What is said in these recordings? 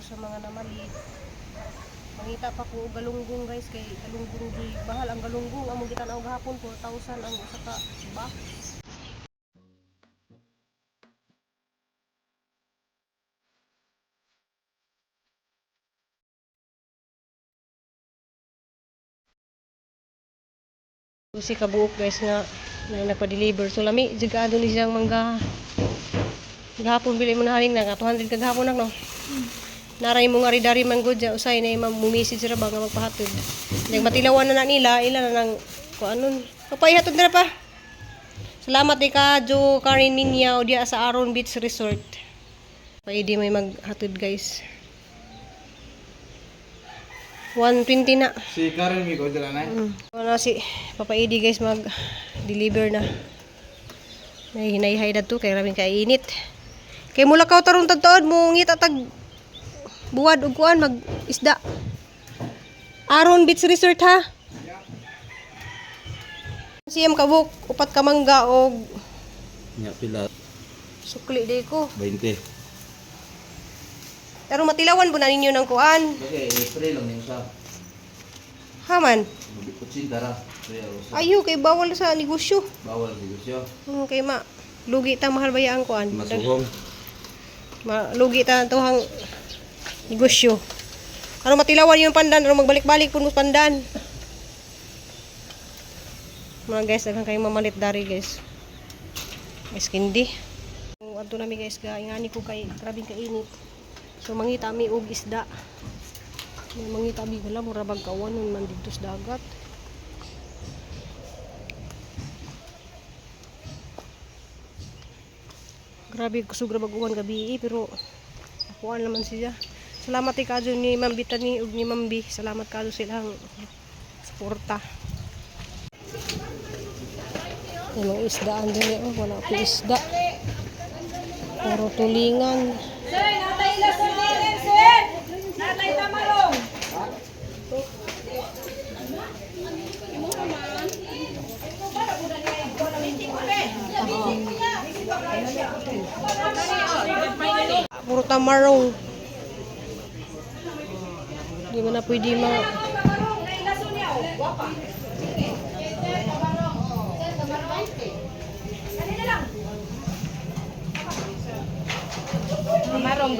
sa mga namalit. Mangita pa ko og galunggong, guys, kay galunggong di mahal ang galunggong. Among gitan-aw gahapon, 4,000 ang usa ka box. Si kabuok, guys, nga na nagpa-deliver. So lami jud kaado ni siyang mangga. Gahapon bili mo na haring na 200 kagahapon nak no. Naray mo nga ridari man gud ja usay na imam mumessage ra ba nga magpahatod. Nag matilawan na na nila ila na nang kuanon. Kapaihatod na pa. Salamat di ka Jo Karin Minyaw diya sa Aron Beach Resort. Pwede may maghatod, guys. 120 na. Si Karen Miko, dala na. Ano si Papa Edi, guys, mag-deliver na. May hinayhay na to kay raming kainit. Kay mula ka tarong tagtaod mo ngita tag buwad og kuan mag isda. Aron Beach Resort ha. Siyam kabuk, upat ka mangga og Nya pila? Sukli di ko. 20. Pero matilawan po na ninyo ng kuan. Kasi April lang yun sa Haman. 80 ra. Kaya usa. Ayo kay bawal sa negosyo. Bawal negosyo. Kay ma lugi ta mahal baya ang kuan. Masuhong. Malugi ta tuhang negosyo. Ano matilawan yung pandan, ano magbalik-balik pun mo pandan. Mga guys, daghan kayong mamalit dari, guys. Guys, kindi. Adto nami, guys, ga ingani ko kay grabing kainit. So mangita mi og isda. May mangita mi gala mura bag kawanon man didto sa dagat. Grabe kusog ra bag uwan gabi eh, pero akuan naman siya. Salamat kay kadyo ni Ma'am Bitani ug ni Ma'am B. Salamat kadyo silang suporta. Yung mga isdaan din eh. Oh, wala ko isda. Puro tulingan. Sir, natay lasol din, sir! Natay tamarong! Puro tamarong. Hindi mo na pwede ma... Tamarong, nailaso niya, oh. Wapa. Kanina lang. Tamarong,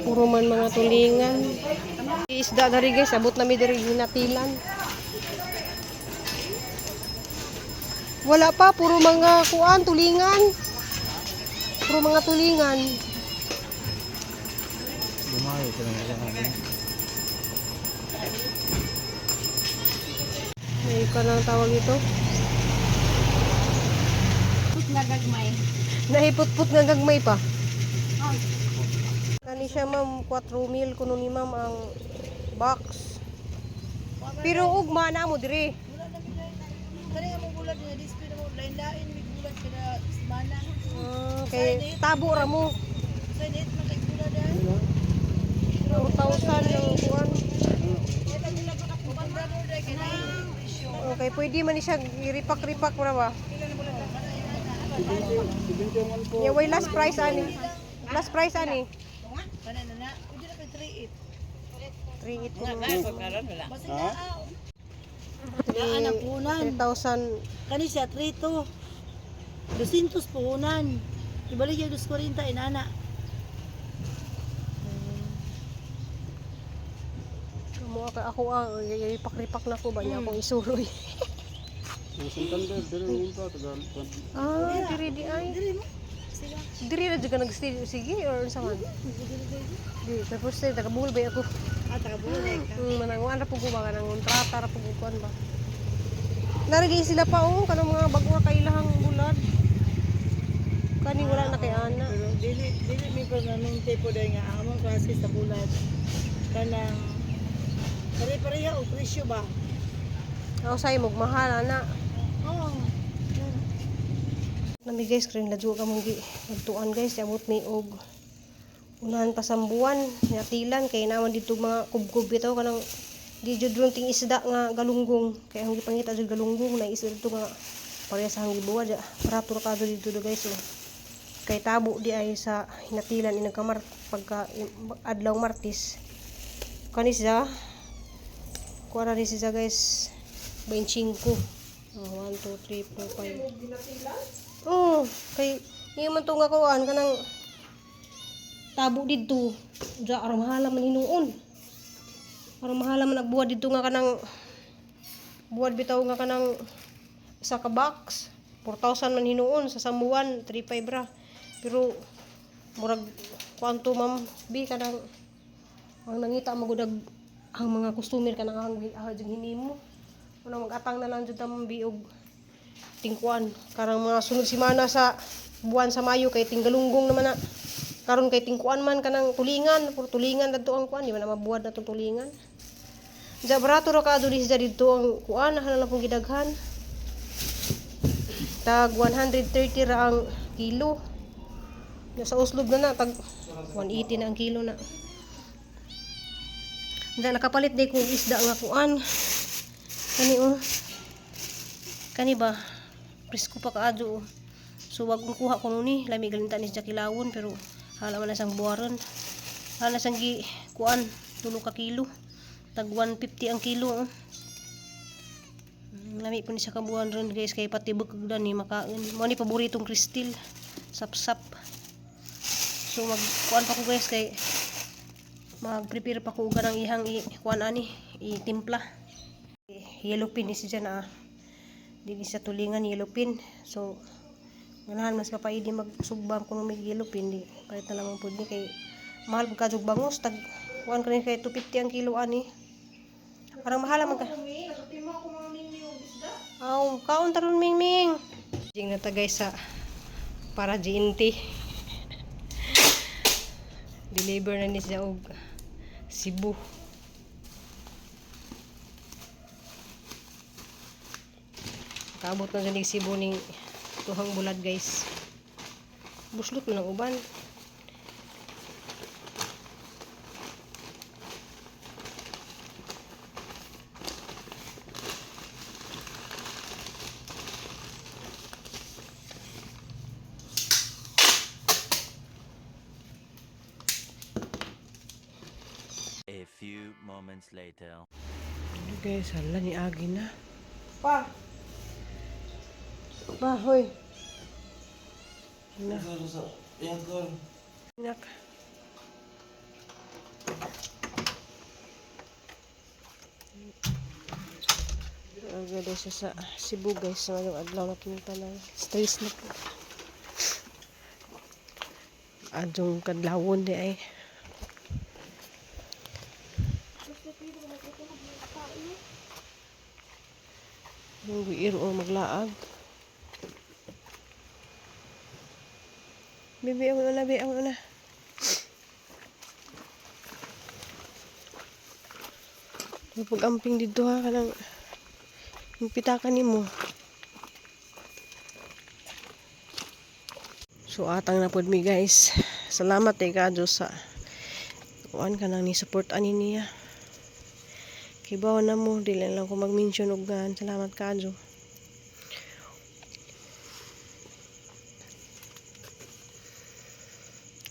Puro man mga tulingan. Isda dari, guys, abot na mi diri ginatilan. Wala pa, puro mga kuan, tulingan. Puro mga tulingan. Lumayo ka lang siya. May ka ng tawag ito. Put nga gagmay. Nahiput-put nga gagmay pa. Kani siya, ma'am, 4 mil kuno ni ma'am ang box. Pero ugma na mo dire. Kani nga mo bulat na display na mo lain-lain may bulat kada semana. Kay tabo ra mo. Sa net man kay bulat dahil. 4,000 ang kuan. Brother dahil kay lain presyo. Okay, pwede man ni siya i-repack-repack ra ba? Yeah, way last price ani. Last price ani. Kana na na, pwede na kay 38. 3.8 kuno. Basta na ah. Daan ang puhunan. 3,000. Kani siya 32. 200 puhunan. Ibalik yung 240 inana. Mo ako ako ah, i-repack-repack na ko ba niya akong isuroy. Santander, dili pa tagal. Ah, diri di ay. Dili mo. Sila. Diri na jud ka nag-stay sige or unsa man. Di, tapos eh, taga Bohol ba ako? Ah, taga bulat ka. Mananguan ra pud ko ba kanang kontrata ra pud ko kuan ba. Nari di sila pa oh, kanang mga bago ra kay ilahang bulad. Kani wala na kay ana. Pero dili dili mi permanente po dahil nga ang among klase sa bulat kanang pare-pareha og presyo ba? Ako say mo mahal ana. Oo. Nami, guys, kring ladyo ka mong gi nagtuan, guys, abot mi og unahan pa sa buwan, natilan kay naman dito mga kubkob bitaw kanang di jud ron ting isda nga galunggong kay ang gipangita jud galunggong na isda dito nga pareha sa hanggibuwa ja barato ra kado dito do, guys, oh. Kay tabo di ay sa hinatilan inagkamar pagka adlaw Martes. Kani siya. Kuha na rin siya guys. 25. Oh, 1, 2, 3, 4, 5. Oh, kay iyo man to nga kuan kanang tabo didto. Diya aron mahala man hinuon. Aron mahala man agbuhat didto nga kanang buhat bitaw nga kanang isa ka box. 4,000 man hinuon sa Sambuan, 3,500 ra. Pero murag kuan to ma'am, bi kanang ang nangita magudag ang mga customer kanang ang ang hinimo. Una mag-atang na lang jud ta ma'am bi og tingkuan karang mga sunod semana sa buwan sa Mayo kay tinggalunggong naman na karon kay tingkuan man kanang tulingan, puro tulingan dadto ang kuan, di man na mabuhat na tong tulingan. Diya barato ra kaadto di siya didto ang kuan, hala lang pong gidaghan. Tag 130 ra ang kilo. Nasa Oslob na na tag 180 na ang kilo na. Diya nakapalit day kong isda nga kuan. Kani oh. Kani ba? Presko pa kaadyo oh. So wag kong kuha kuno ni, lami galinta ni siya kilawon pero hala man na siyang buwaron. Hala siyang gi kuan tulo ka kilo. Tag 150 ang kilo oh. Lami po ni siya kabuhan ron guys kay pati bukog ni makaon. Mo ni paboritong kristil. Sapsap. So mag kuan pa ko guys kay mag-prepare pa ko og ng ihang i kuan ani itimpla. Yellow pin ni siya na ah. Di ni siya tulingan yellow pin. So ganahan mas kapaidi magsugbang kung may yellow pin di palit na lamang pud ni kay mahal pud kadtog bangos tag kuan kani kay 250 ang kilo ani. Parang mahal man ka. Aw, kaon taron mingming. Jing na ta guys sa para GNT. Deliver na ni siya og Cebu. Kaabot na dyan Cebu ning tuhang bulad guys. Buslot man ang uban. A few moments later. Guys, hala ni Agi na. Pa, Pa, hoy. Na. Nak. Agad siya sa Cebu guys. Ngayong adlaw na punta ng stress na po. Adjong kadlawon di ay. Yung iro ang maglaag. Bibi, ang una, bi, ang una. Pag-amping dito ha, kanang yung pitaka nimo. So atang na pod mi guys. Salamat eh ka Diyos sa kuan ka nang ni support ani niya. Kibaw na mo, dili lang ko mag-mention og gan. Salamat ka Diyos.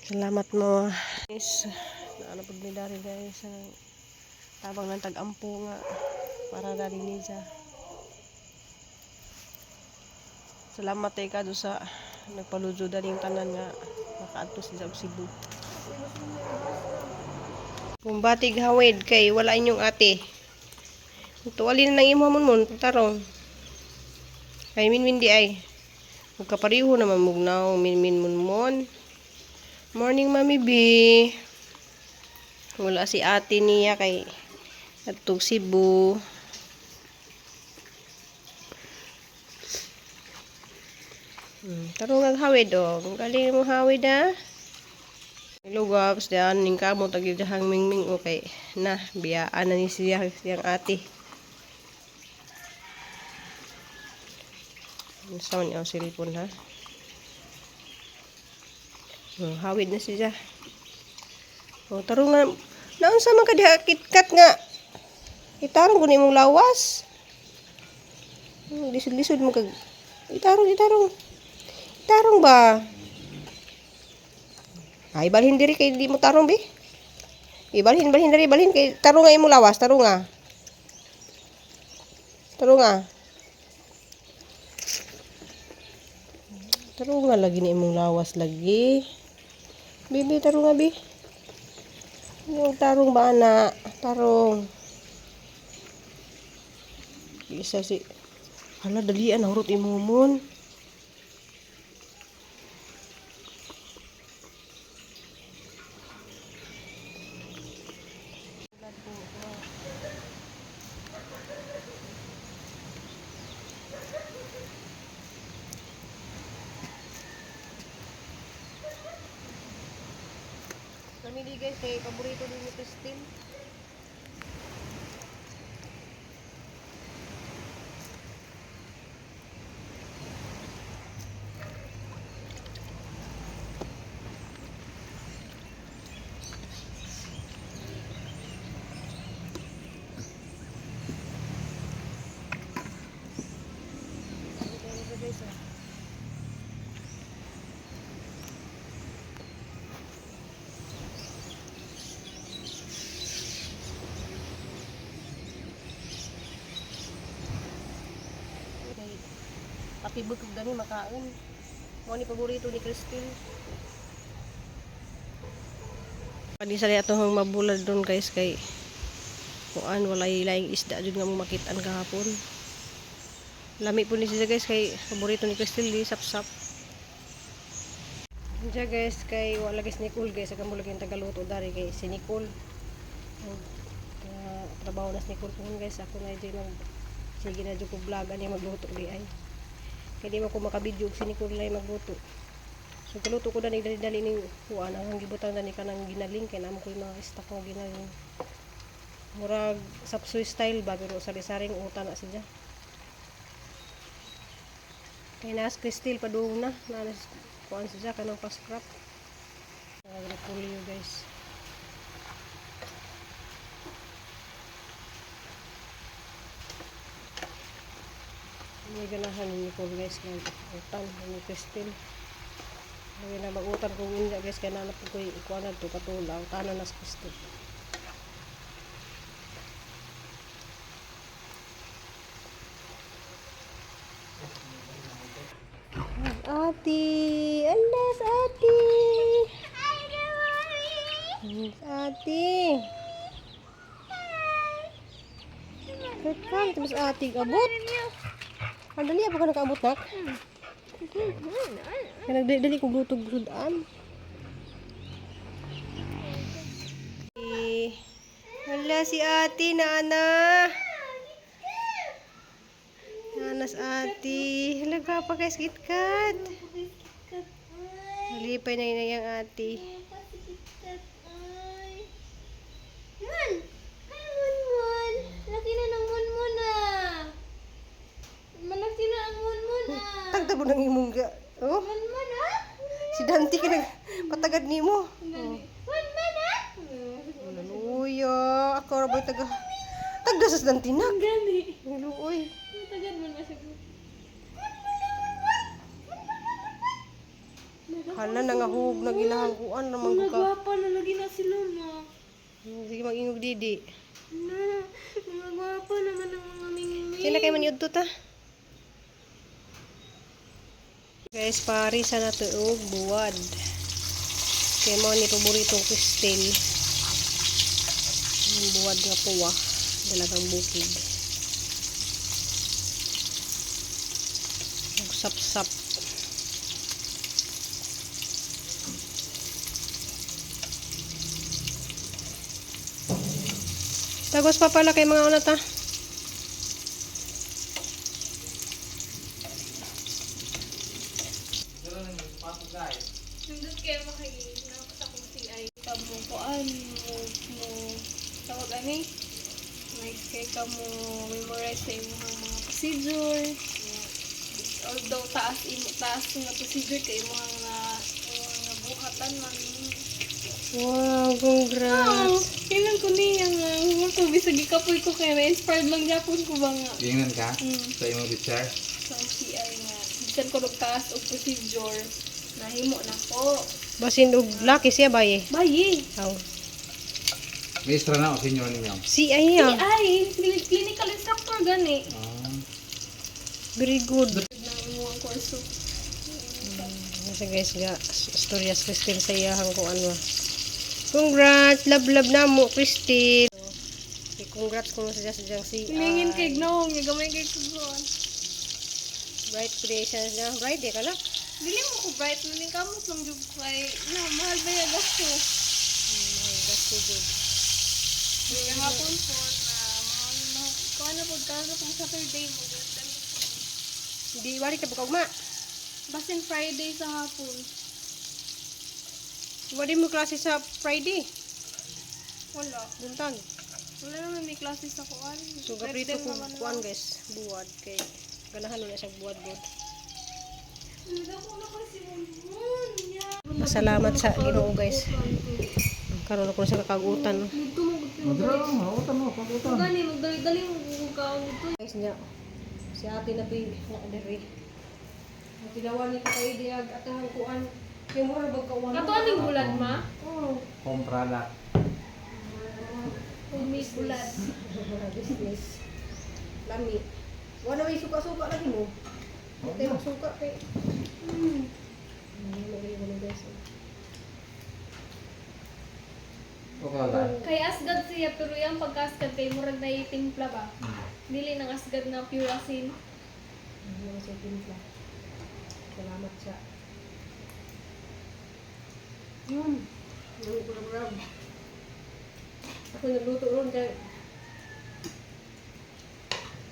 Salamat mo. Guys, naano pud mi dari guys ang tabang ng tag-ampo nga para dari niya. Salamat kay kado sa nagpalujo dali yung tanan nga makaadto sila og Cebu. Kung batig hawid kay wala inyong ate. Tuwalin na ng imo mon mon tarong. Kay minmin di ay. Ug kapareho naman mugnaw minmin mon mon. Morning, Mami B. Wala si ate niya kay atog Cebu. Tarong ang hawid oh. Kung galing mo hawid ah. Hello guys, diyan ning kamo tagil dihang mingming okay. Na biyaan na ni siya siyang ate. Ano sa man ang cellphone ha? Hawid na siya. Oh, tarong nga. Naunsa man ka diha KitKat nga. Itarong ko nimong lawas. Lisod-lisod mo kag. Itarong, itarong. Itarong ba? Ay, balhin diri kay di mo tarong bi. Ibalhin, balhin diri, balhin kay tarong nga imo lawas, tarong nga. Tarong nga. Tarong nga lagi ni imong lawas lagi. Bibi, tarong nga bi. Yung tarong ba na? Tarong. Isa si Hala, dalian hurot imo mon. Namili guys, kay paborito din ni Christine. Kay patibog kog gani makaon. Mao ni paborito ni Christine. Padi sa atong mabulad doon guys kay kuan walay laing isda jud nga mo makitaan gahapon. Lami po ni siya guys kay paborito ni Christine di sapsap. Diya guys kay wala guys Nicole guys ag mo lagi ang tagaluto dari kay si Nicole. Kaya trabaho na si Nicole pohon guys ako na jud mag sige na jud ko vlog ani magluto di ay. Kay di man ko makabidyo og si Nicole lay magluto. So kaluto ko dani dali-dali ning kuan ang gibutang dani kanang ginaling kay namo ko yung mga stock nga ginaling. Murag sapsoy style ba pero sari-saring uta na siya. Kay naas Cristel padung na na kuan siya kanang pa-scrap. Murag repolyo guys. May ganahan ni Nicole guys ng utan ni Cristel. Lagi na mag-utan kung hindi guys kaya nanap ko ikuan na to katula utanan na sa Cristel. Ate, alas ate. Alas ate. Kan, tapos ate abot. Ang dali pa ka nakaabot nak. Kaya nagdali-dali kong lutog sudan. Wala si ate na ana. Nanas ate. Hala pa guys, KitKat. Nalipay na yun ang ate. Mon! Hi, Mon Mon! Laki na ng Mon Mon ah! Malaki na ang Mon Mon ah! Tagtabo ng imong ga. Oh, Mon Mon ah! si Dante ka nag patagad nimo. Mon Mon ah! Hallelujah. Ako ra ba taga Tagda sa Dante nak. Gani! Luoy. Matagad mo na siya. Hala nangahug nagilahang kuan ra man Mga ka. gwapa na lagi na sila mo. Sige mag-ingog didi. Na, mga gwapa naman ang mga mingming. Sila kay man ta. Guys, parisa na to og buwad. Kay mo ni paboritong Cristel. Ang buwad nga puwa, dalagang bukid. Ug sapsap. Tagos pa pala kay mga una ta. Nindot kayo makagi sa kong CI ka mo kuan mo mo tawag ani nice kay ka mo memorize sa imong mga procedure. Although taas imo taas nga procedure kay imong na imong nga buhatan man. Wow, congrats. Kailan ko niya nga mo to bisag gikapoy ko kay na-inspired lang gyapon ko ba nga Tingnan ka Mm. sa imong teacher. sa CI nga bisan ko og taas og procedure. Nahimo na ko. Basin og laki siya baye. Bayi. Aw. Maestra na o senior ninyo? Si ay niya. Ay, clinical instructor gani. Ah. Very good. Na imong kurso. Nasa guys ga istorya sa Christine sa iyahang kung ano. Congrats! Love love na mo, Christine. Okay, congrats kung sa diyang si Lingin kay gnoong, gamay kay kugon. Bright creations na. Bright eh ka na. Dili mo ko bright man kamot lang jud kay na mahal ba ya gasto. Mahal, that's so good. Hapon po na mahal na kuan na pud kaso kung Saturday mo dali. Hindi, wali ka bukag ma. Basin Friday sa hapon. Wali mo klase sa Friday. Wala. Buntag. Wala naman may klase sa kuan. So, gaprito ko kuan guys. Buwad. Kay ganahan mo na siya buwad buwad. Salamat sa Ginoo guys. Karon ako sa kakagutan. Dito mo Madra, utan mo, pag-utan. gani magdali-dali mo kaon dito. Guys niya. Si ate na to'y diri. Ang tilawan ni kay diag atahang kuan. Kay mura bag kauwan. Kato aning bulad ma? Oh, Komprala. Ug may bulad. business. Lami. Wala may suka-suka lagi mo. Tayo magsuka kay. Magaling mo guys. Okay ba? Kay asgad siya pero yung pagka-asgad kay murag na timpla ba? Dili nang asgad na pure asin. Ano sa timpla. Salamat sa. Yun. Yung grab. Ako nagluto ron kay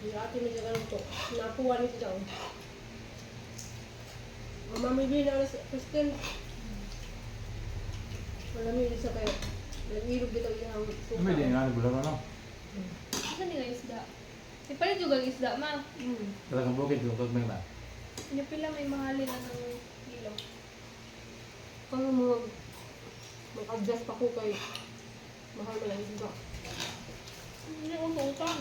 yung ate mo siya ganun to. Nakuha niya siya. Mama may bin na sa Christine. Marami din sa kayo. Nag-ilog dito yung suka. May di nga bulan ano. Asa ni nga isda? Di palit juga ang isda ma. Talagang bukid yung kagmay ba? Nya pila may mahalin na ng kilo. Paano mo mag-adjust pa ko kay mahal man ang isda. Hindi ko pautang.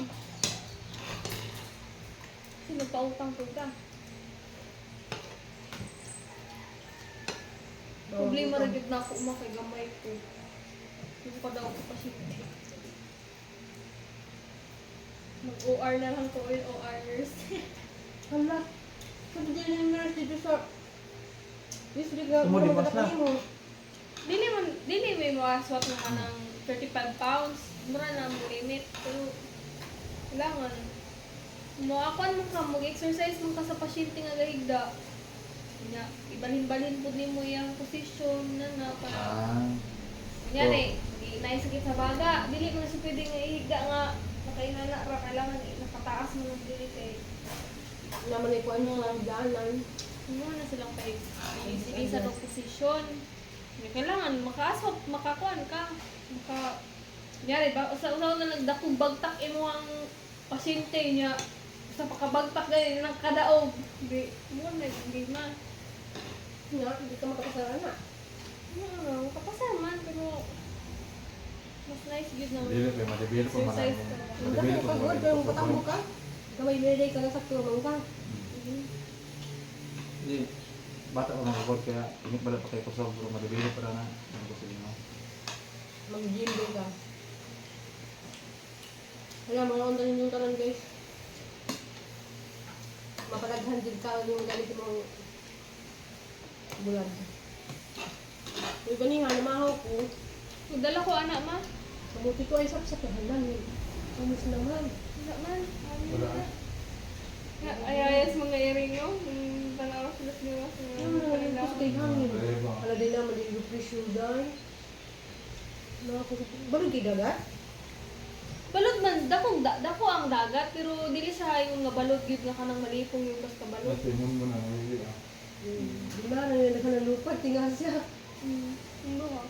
Sino pautang po ka? Problema rin jud na ako umakay gamay ko. Hindi pa daw ako pasyente. Mag-OR na lang ko yung OR nurse. Hala. Sabi din yung nurse dito sa district nga. Tumo, di mas na. Dili man dili may makaswat mo ka ng 35 pounds. Mura na mo limit. Pero kailangan mo akuan mo ka mag-exercise mo ka sa pasyente nga gahigda. Nya, ibalhin-balhin pud nimo iyang position na na para Ah. kunyari, di na sakit sa baga, dili mo na siya pwede nga ihigda nga nakainana ra kailangan nakataas mo ng dili kay Naman ay kuan nga daanan. mo na silang pahig sa ng posisyon. Nya, kailangan makaasop, makakuan ka, maka kunyari ba usa usa na nagdakong bagtak imo ang pasyente niya sa pakabagtak gani nang kadaog di mo na di ma Nga, hindi ka makapasara na. no, kapasar man pero mas nice gyud na Dili pa madibili pa man. Exercise ka. Madibili pa Pagod, pero patamo ka. Gamay meday ka na sa turong ka. Di bata pa mga god kaya init bala pa kay kusog pero madibili pa na ang gusto nimo. Mag-gym din ka. Wala, mga undan yung tanan guys. Mapalaghan din ka yung galit mong bulag. Uy, gani nga, namahaw ko. Dala ko anak ma. Kamuti ko ay sapsap na halan. Kamus naman. Wala man. Wala. Ay, ayas mga iring no. Tanaw sila sa mga Ano naman ko sa kay hangin. Pwede ba? Wala din naman din yung pressure dahil. Balog kay dagat? Balod man dako da, dako ang dagat pero dili sa yung nga balod gyud nga kanang malipong yung basta balod. Mas ingon mo na hindi ah. Di ba, nangyayari ng lupad, tinga siya. Ano ba?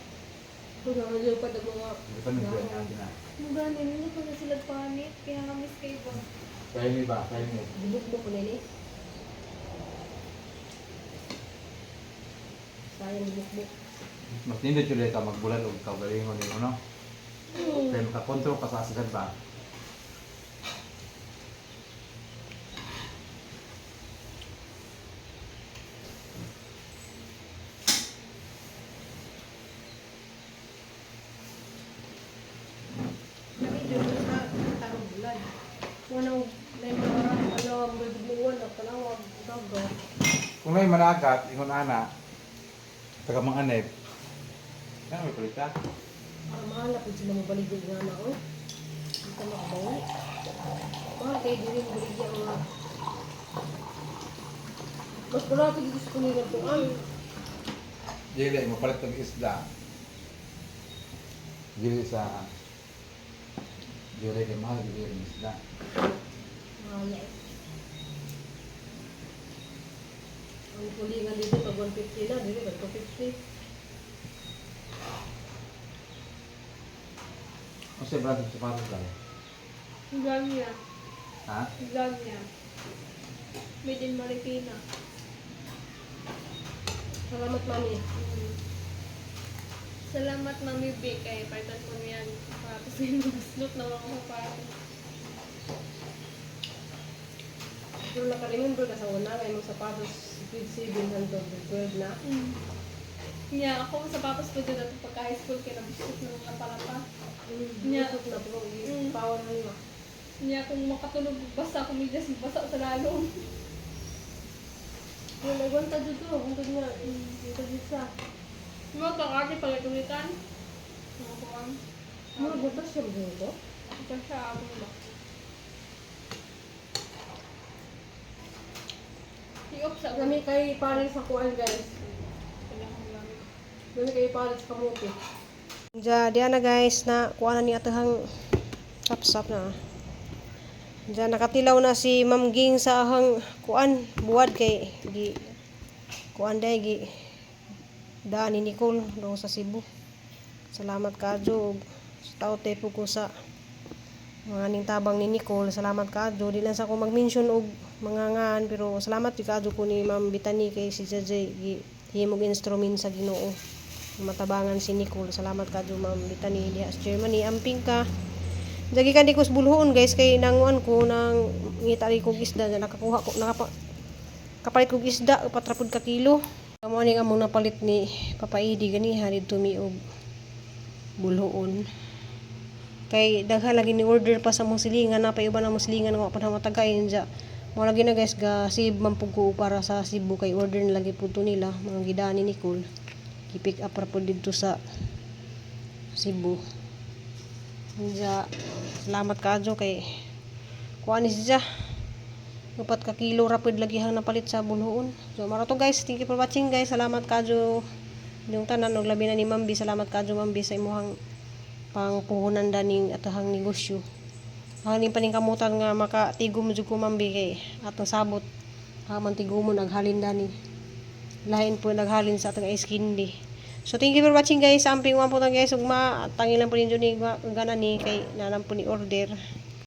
Kung nangyayari ang mga Hindi pa nagbuwan natin ah. Mo gani nila pa na sila panit kaya nga miss kay ba. Kaya ni ba? Kaya ni. Bubuk mo ko nini. Sayang bubuk. Mas nindot yun ka magbulan og kaugalingon nimo no. Kaya makakontrol ka sa asagad ba? Wala na yung mga ano, mga tanawag, gago. Kung may managat, ingon ana, taga mga anep, kaya may palita. Para mahanap yun sila mabaligog nga na, oy. Hindi ka makabawi. Mahal kayo din yung baligya mga. Mas barato dito sa kulinan to. Ay, Dili, mapalit ng isda. Dili sa. Dili kay mahal, dili ang isda. mahal eh. Ang kulingan dito, pag 150 na, dito pag 250. Ano siya brand ng sapatos dahil? Vlog niya. Ha? Vlog niya. Made in Marikina. Salamat, mami. Salamat, Mami B. Kay palitan ko niyan. Sapatos ngayon. Mabuslot na mga sapatos. Pero naka-remember ka sa una, may mga sapatos, grade 7 hanggang grade 12 na. Niya, ako ang sapatos ko dyan at pagka high school kaya nabusot na mga palapa. Nya. Na po, power na nila. Niya, kung makatulog, basa ako medyas, basa sa lalong. Yung nagwanta dito, hanggang nga, dito dito sa. Mga kakati pagkatulitan. Mga kuwang. Mga gwanta siya dito. Ito siya ako ba? I-off sa Lami kay pares sa kuan, guys. Wala akong gamit. Lami kay pares sa kamote. Diya, diya na guys, na kuan na ni atahang sapsap na. Diya nakatilaw na si Ma'am Ging sa ahang kuan buwad kay gi kuan day gi daan ni Nicole doon sa Cebu. Salamat kaadyo ug sa tao tepo ko sa mga ning tabang ni Nicole. Salamat kaadyo. Di lang sa ko mag-mention og mga ngan pero salamat jud kaadyo ko ni Ma'am Bitani kay si JJ gi himog instrument sa Ginoo. Matabangan si Nicole. Salamat kaadyo Ma'am Bitani diha sa Germany. Amping ka. Jagi kan di ko sa bulhoon guys kay nanguan ko nang ngita ri kog isda na nakakuha ko nakapa kapalit kog isda upat ra pud ka kilo. Mao ning among napalit ni Papa Edi ganiha didto mi og bulhoon. Kay daghan lagi ni order pa sa mong silingan na pa iba na mong silingan nga wa pa na matagayin dya. Mao lagi na guys ga save man pud ko para sa Cebu kay order na lagi pud to nila mga gidaan ni Nicole. Gi-pick up ra pud didto sa Cebu. Diya, salamat kaadyo kay kuan ni siya. Upat ka kilo ra pud lagi hang napalit sa bulhoon. So maro to guys, thank you for watching guys. Salamat kaadyo yung tanan og labi na ni Ma'am B. Salamat kaadyo Ma'am B sa imuhang pangpuhunan daning atahang negosyo. Hanin pa ning kamutan nga makatigom jud ko Ma'am B kay atong sabot. Haman tigumon naghalin dani. Lain po naghalin sa atong ice candy. So thank you for watching guys. Amping wa po guys ugma tangilan po ninyo ni gana ni kay nalang po ni order.